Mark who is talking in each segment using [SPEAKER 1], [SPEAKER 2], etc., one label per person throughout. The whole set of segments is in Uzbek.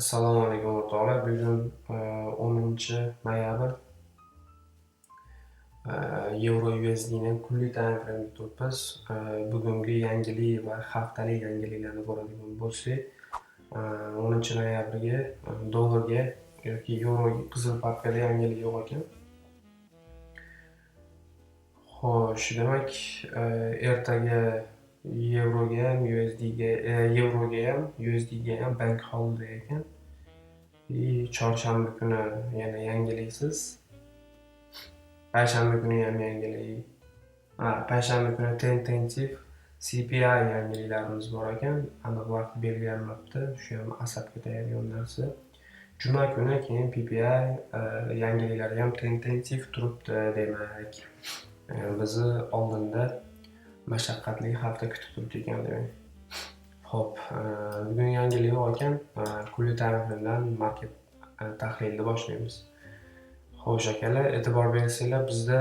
[SPEAKER 1] Assalomu alaykum, o'rtoqlar. Bugun 10 noyabr, Euro USDni kunlik time frame'da turibmiz. Bugungi yangilik va haftalik yangiliklarni ko'radigan bo'lsak, 10 noyabrga dollarga yoki yevroga qizil papkada yangilik yo'q ekan. Xo'sh, demak, ertaga yevroga ham, USDga, yevroga ham, USDga ham bank holiday ekan. И chorshanba kuni yana yangiliksiz. Payshanba kuni ham yangilik. Ha, payshanba kuni tentative CPI yangiliklarimiz bor ekan. Aniq vaqt belgilanmabdi. Shu ham asabga tegadigan narsa. Juma kuni keyin PPI yangiliklari ham tentative turibdi, demak. Bizni oldinda mashaqqatli hafta kutib turibdi ekan, demak. Xo'p, bugun yangilik yo'q ekan. Kunlik time frame'dan market tahlilni boshlaymiz. Xo'sh, akalar, e'tibor bersanglar, bizda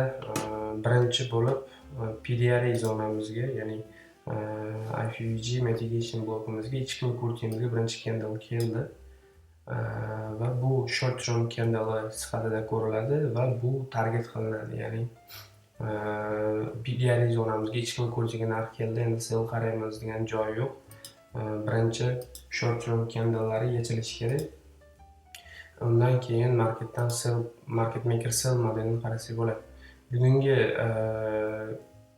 [SPEAKER 1] birinchi bo'lib PDRA zonamizga, ya'ni IFVG mitigation blokimizga, ichki liquiditymizga birinchi candle keldi. Va bu short term candle sifatida ko'riladi va bu target qilinadi, ya'ni PDRA zonamizga, ichki liquidityga narx keldi, endi sell qaraymiz degan joyi yo'q. Birinchi short term candlelari yechilishi kerak. Undan keyin marketdan sell, market maker sell modelini qarasak bo'ladi. Bugungi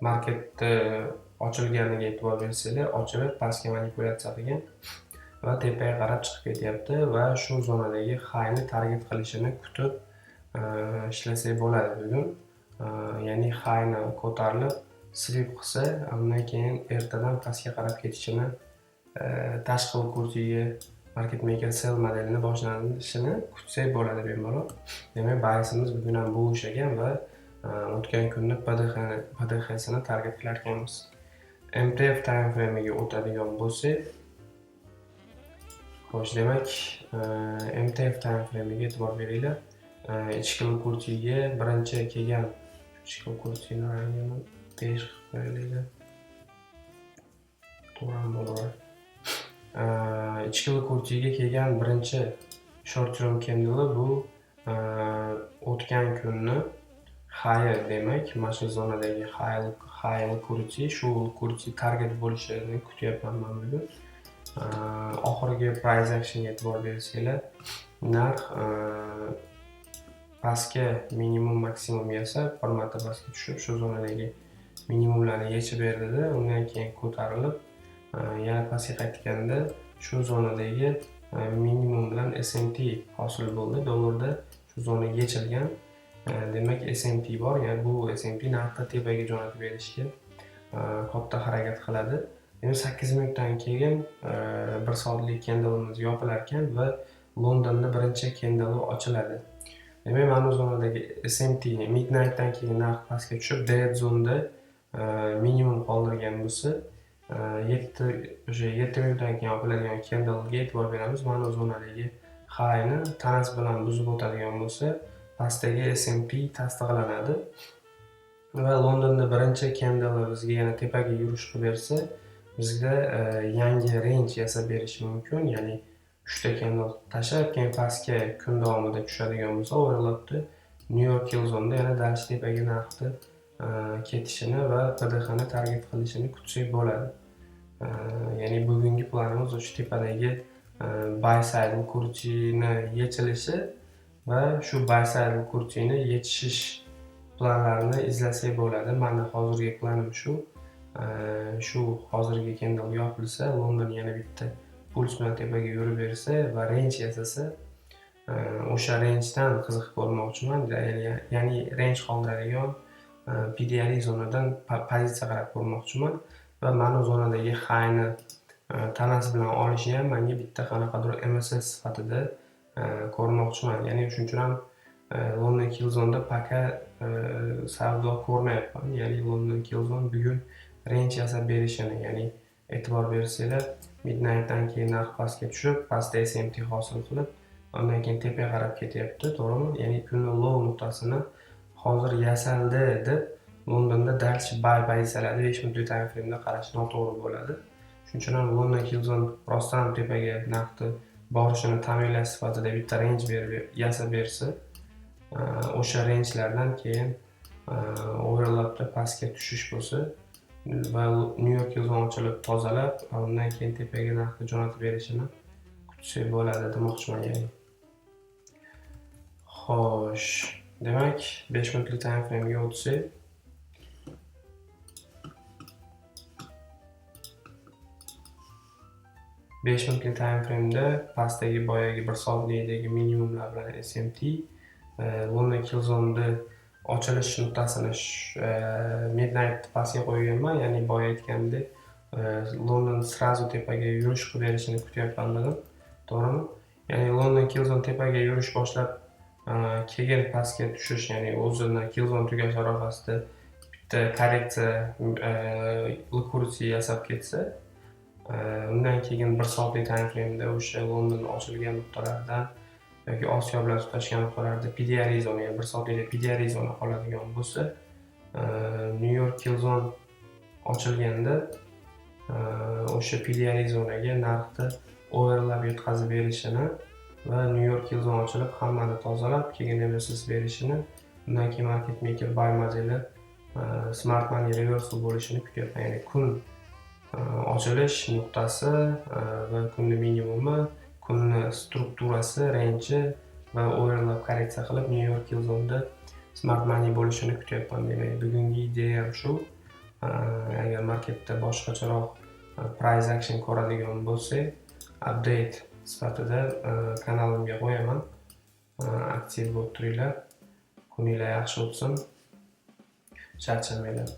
[SPEAKER 1] marketda ochilganiga e'tibor bersanglar, ochilib pastga manipulyatsiya qilgan va tepaga qarab chiqib ketyapti va shu zonadagi highni target qilishini kutib ishlasak bo'ladi bugun. Ya'ni highni ko'tarilib sweep qilsa, undan keyin ertadan pastga qarab ketishini, tashqi liquidityga market maker sell modelini boshlanishini kutsak bo'ladi bemalol. Demak, biasimiz bugun ham bullish ekan va o'tgan kunni PDHsini target qilar ekanmiz. MTF time frame'iga o'tadigan bo'lsak, xo'sh, demak, MTF time frame'iga e'tibor beringlar. Ichki liquidityga birinchi kelgan, ichki liquidityni rangini besh qilib qo'yaylikda. To'g'ri bo'laveradi. Ichki liquidityga kelgan birinchi short term candle bu o'tgan kunni high, demak, mana shu zonadagi high liquidity, shu liquidity target bo'lishini kutyapman man bugun. Oxirgi price actionga e'tibor bersanglar, narx pastga minimum, maksimum yasab, bir marta pastga tushib, shu zonadagi minimumlarni yechib berdida, undan keyin ko'tarilib, yana pastga qaytganda shu zonadagi minimum bilan SMT hosil bo'ldi. Dollarda shu zona yechilgan. Demak, SMT bor, ya'ni bu SMT narxni tepaga jo'natib berishga katta harakat qiladi. Demak, 8 minutdan keyin 1 soatlik candleimiz yopilar ekan va Londonda birinchi candle ochiladi. Demak, mana bu zonadagi SMT midnightdan keyin narx pastga tushib, dead zoneda minimum qoldirgan bo'lsa, 7, o'sha 7 minutdan keyin yopiladigan candlega e'tibor beramiz. Mana bu zonadagi highni tanasi bilan buzib o'tadigan bo'lsa, pastdagi SMT tasdiqlanadi va Londonda birinchi candle bizga yana tepaga yurish qilib bersa, bizga yangi range yasab berishi mumkin. Ya'ni uchta candle tashlab, keyin pastga kun davomida tushadigan bo'lsa, overlapda New York Killzone'da yana дальше tepaga narxni ketishini va PDHni target qilishini kutsak bo'ladi. Ya'ni bugungi planimiz o'sha tepadagi buy side liquidityni yechilishi va shu buy side liquidityni yechishish planlarini izlasak bo'ladi. Mani hozirgi planim shu. Shu hozirgi candle yopilsa, London yana bitta puls bilan tepaga yurib bersa va range yasasa, o'sha rangedan qiziqib ko'rmoqchiman. Ya'ni range qoldiradigan PDRE zonadan pozitsiya qarab ko'rmoqchiman va mana bu zonadagi highni tanasi bilan olishi ham menga bitta qanaqadir MSS sifatida ko'rmoqchiman. Ya'ni shuning uchun ham London Killzone'da пока savdo ko'rmayapman. Ya'ni London Killzone bugun range yasab berishini, ya'ni e'tibor bersanglar, midnightdan keyin narx pastga tushib, pastda SMT hosil qilib, undan keyin tepaga qarab ketyapti, to'g'rimi? Ya'ni kunni low nuqtasini hozir yasaldi deb Londonda дальше buy pozitsiyalarni 5 minutlik time frame'da qarash noto'g'ri bo'ladi. Shuning uchun ham London Killzone rostdan ham tepaga narxni borishini ta'minlash sifatida bitta range berib yasab bersa, o'sha rangelardan keyin overlapda pastga tushish bo'lsa va New York zona ochilib tozalab, undan keyin tepaga narxni jo'natib berishini kutsak bo'ladi demoqchiman ya'ni. Xo'sh, demak 5 minutlik time frame'ga o'tsak, 5 minutlik time frame'da pastdagi boyagi 1 soatlikdagi minimumlar bilan SMT London Kill Zone'da ochilish nuqtasini midnight pastga qo'yganman, ya'ni boya aytganimdek London sразу tepaga yurish qilib berishini kutyapman dedim, to'g'rimi? Ya'ni London Kill Zone tepaga yurish boshlab, keyin pastga tushish, ya'ni o'zini Kill Zone tugash arafasida bitta korreksiya liquidity yasab ketsa, undan keyin 1 soatlik time frame'da o'sha London ochilgan nuqtalardan yoki Osiyo bilan tutashgan nuqtalarda PDR zona, ya'ni 1 soatlikda PDR zona qoladigan bo'lsa, New York Kill Zone ochilganda o'sha PDR zonaga narxni overlap yetkazib berishini va New York Kill Zone ochilib hammani tozalab, keyin MSS berishini, undan keyin market maker buy modeli smart money reversal bo'lishini kutyapman. Ya'ni kun ochilish nuqtasi va kunni minimumi, kunni strukturasi, range va overlap korreksiya qilib New York Kill Zone'da smart money bo'lishini kutyapman. Demak, bugungi ideyam shu. Agar marketda boshqacharoq price action ko'radigan bo'lsak, update sifatida kanalimga qo'yaman. Aktiv bo'lib turinglar. Kuninglar yaxshi o'tsin. Charchamanglar.